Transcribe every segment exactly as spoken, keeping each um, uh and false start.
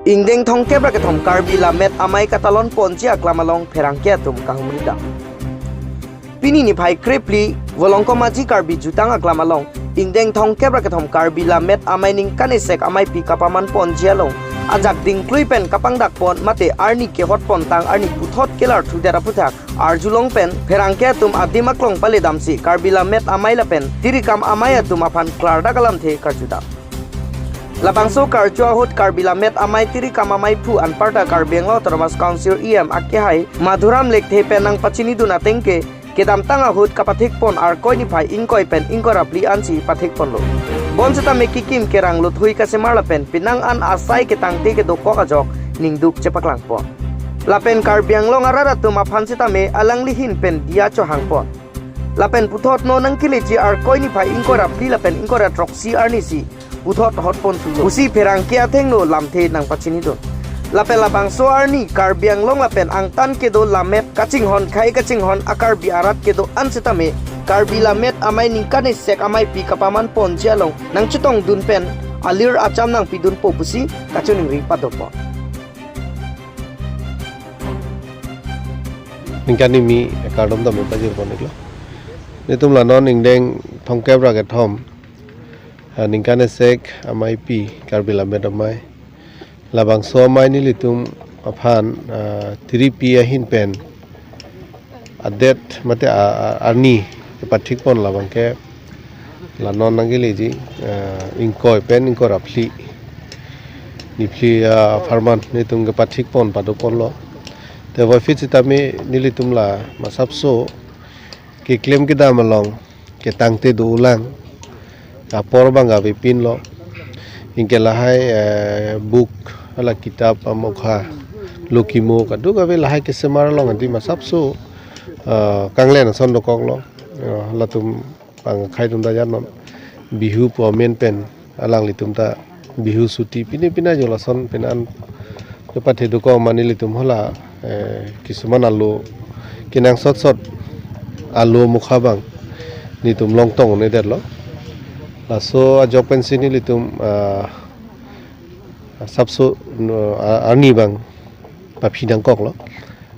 Ingdeng thomkep ra kethom Karbi Lammet Amei katalon ponji aklam along pherangke atum kahumri dam. Pini niphai krephli Volongkom Aji Karbi Jutang aklam along ingdeng thomkep ra kethom Karbi Lammet Amei ningkan esek ameipi kapaman ponji along ajak dingklui pen kapangdak pon mate arni kehot pontang arni puthot kelar thudet aphuthak arjulong pen pherangke atum adim aklong pale damsi Karbi Lammet Amei lapen Tirikam Amei atum aphan klardak alamthe karjudam. Labangso karju ahut Karbi Lammet Amei Tirikam Amei phu anparta Karbi Anglong Autonomous Council E M akehai Madhuram Lekthe pen nangpachinidun ateng ke kedamtang ahut kapathik pon Arkoi niphai ingkoi pen ingkoi ra phli ansi pathik ponlo. Bonsitame kikim kerang luthui kasemar lapen penang an asai ketangte kedokok ajok ningduk chepaklang pon. Lapen Karbi Anglong arat atum aphan sitame alangli ahin pen diya chohang pon. Lapen puthot non nangkeleji Arkoi niphai ingkoi ra phli lapen ingkoi ra throksi arnisi puthot hot pon thulo pusi pherangke athengno lamthe nangpachinidun. Lapen labangso arni Karbi Anglong lapen angtan kedo lammet kachinghon khai kachinghon a-Karbi arat kedo-an sitame Karbi Lammet Amei ningkan esek ameipi kapaman ponji along nangchetongdun pen alir acham nangpidunpo pusi kachiningri padopon. Ningkan kimi kardom dam pajir pon iklo. Netum la non ingdeng thomkep ra kethom, ah, ningkan esek ameipi Karbi Lammet Amei. Labangso amei nelitum aphan, ah, tiripi ahin pen adet mate a, a, arni kepathik pon labang ke la non nangkeleji, ah, ingkoi pen ingkoi ra phli. Niphli, ah, apharman netum kepathik pon pado ponlo. Te voiphit sitame nelitum la masapso keklem kedam along ketangte dolang apor abang avepinlo. Anke lahai, eh, book hala kitab amokha lokimo kadokave lahai kesemar along adi masapso, eh, kanglen ason dokoklo. Eh, latum pangkhai atum ta jat non Bihu pu amen pen alanglitum ta Bihu chuti pine pine jo lason pen an kepathe dokok mane nelitum hala, eh, kisuman alo kenangsot sot alo mukha abang netum longtong un-edetlo. Laso ajok pensi nelitum, ah, sapso, no, a-, arni abang paphi nangkoklo.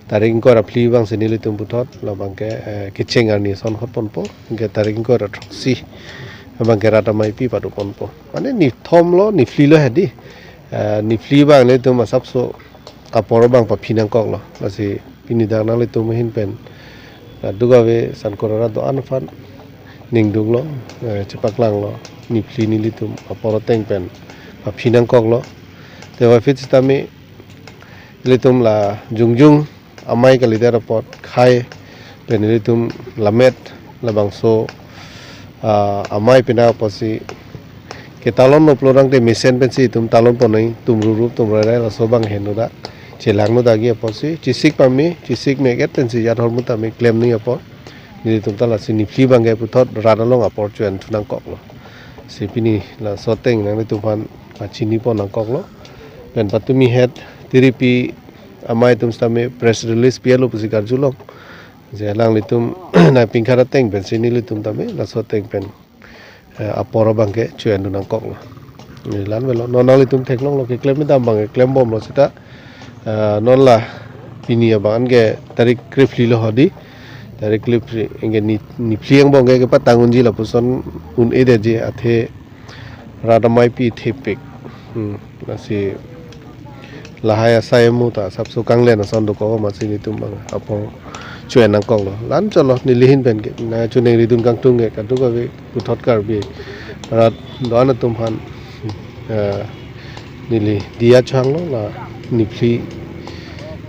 Tarik ingkoi ra phli abangsi nelitum puthot labang ke, eh, kecheng arni ason hot ponpo. Anke tarik ingkoi ra throksi abang ke rat ameipi pado ponpo. Mane nithom lo, niphli lo hedi. Eh, niphli abang netum asapso apor abang paphi nangkoklo. Lasi pini dak nanglitum ahin pen, eh, kadokave sankor arat do-an aphan ningduklo, eh, chepaklanglo. Niphli nelitum apor ateng pen paphi nangkoklo. Te voiphit sitame ilitum la jongjong amei kalidet apot khai pen ilitum lammet labangso, ah, amei pina apotsi ketalon noplo tangte mesen pensi itum talon ponnoi, tum rurup tum rairai laso abang henlo da, chelanglo dagi apotsi chesik pame chesik me-et pensi jat ahormu tame klemnoi apot nelitum ta lasi niphli abang ke puthot rat along apor cho-en thu nangkoklo. Si pini laso ateng nanglitum aphan pachini pon nangkoklo. Pen patumi het tiripi amei atum sitame press release pialo pusi karjulong. Je alanglitum nangpingkhat ateng pensi nelitum tame laso ateng pen, eh, apor abang ke cho-en dun nangkoklo. Neli la-an avelo. Non nanglitum theklonglo keklem kedam abang keklem bomlo seta, eh, non la pini abang an ke tarik krephli lo hedi. Tarik krephli anke ni, niphli angbong ke kepatang unji lapuson un-edetji athe rat ameipi thepik. Hmm, lasi lahai asai amu ta sapso kanglen ason dokok amatsi nelitum abang apor cho-en nangkoklo. La-an chotlo neli ahin pen ke nangchiningridun kangtung ke kadokave puthot Karbi arat do-an atum aphan, eh, neli diya chohanglo la niphli,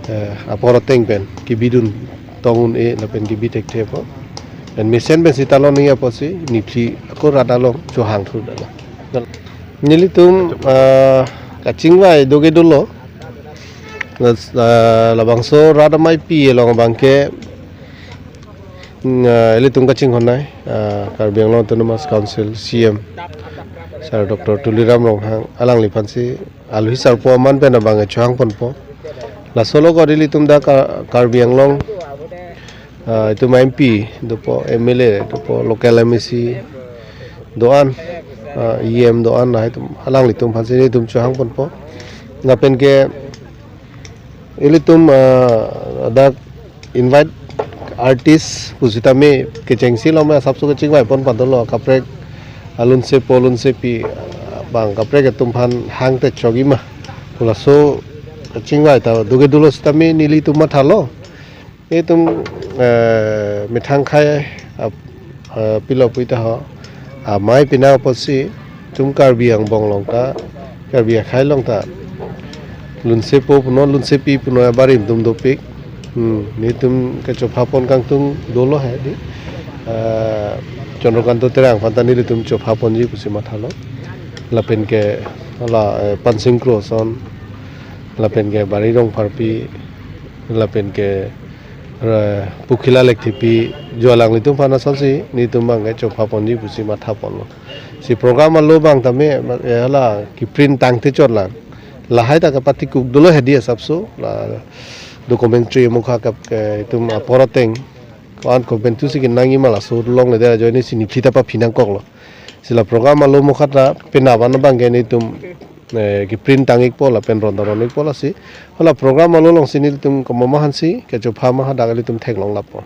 eh, apor ateng pen kebidun tong un-e lapen kebi thekthepo. Pen mesen pensi talon nangji apotsi niphli ako rat along chohang thu dala. Nelitum, ah, kachingvai do ke dolo. Las-, ah, labangso rat ameipi along abang ke, mm, ah, ilitum kachinghon nai, ah, Karbi Anglong Autonomous Council C M Sir Doctor Tuliram Ronghang alangliphansi alohi sarpo aman pen abang chohang ponpo. Laso lo kori ilitum dak Ka-, Karbi Anglong, ah, itum M P dopo, M L A dopo, local M A C do-an, ah, E M do-an, lahai atum alanglitum aphansi nelitum chohang ponpo. Lapen ke ilitum, ah, dak invite artist pusitame kechengsi lo ma asapso kechingvai pon padolo, kaprek alunsepo alunsepi, ah, bang kaprek atum aphan hang te chogi ma. Halaso kechingvai ta do kedo lo sitame nelitum mathalo. Itum, eh, methang akhai, ap-, eh, pilo pu ta ho. Amei pinang apotsi itum Karbi angbong along ta, Karbi akhai along ta lunsepo punon, lunsepi punon abarim atum dopik. Hmm, nelitum kechopha pon kangtung dolo he di. Eh, Chandrakanta Terang aphan ta nelitum chopha ponji pusi mathalo. Lapen ke hala, eh, Pansing Kro ason, lapen ke Bari Rongpharpi, lapen ke, eh, Pukhila Lekthepi, jo alanglitum aphan asonsi nelitum bang kechopha ponji pusi matha ponlo. Si program alo bang tame, eh, hala keprint tang te chot lang. Lahai ta kapatikuk dolo he di asapso, la documentary mukha kap ke itum apor ateng. Ko-an komentu si kenangji ma laso longledet ajoine si neli ta paphi nangkoklo. Si la program alo mukha ta penap an abang ke nelitum, eh, keprint tang ikpo lapen ron ta ron ikpo lasi. Hala program alo alongsi nelitum komat ma aphansi kechopha ma hadak ilitum theklong lapo.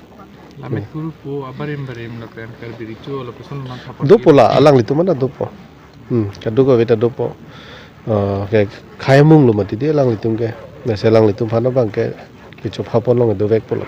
Lamit kuru po abarim barim lapen Karbi Recho lapuson matha pon dopo la, alanglitum an ta dopo. Hmm, kadokave ta dopo. Eh, ke khai mung lo mati di alanglitum ke. Lasi alanglitum aphan abang ke kechopha pon long dovekpo lo.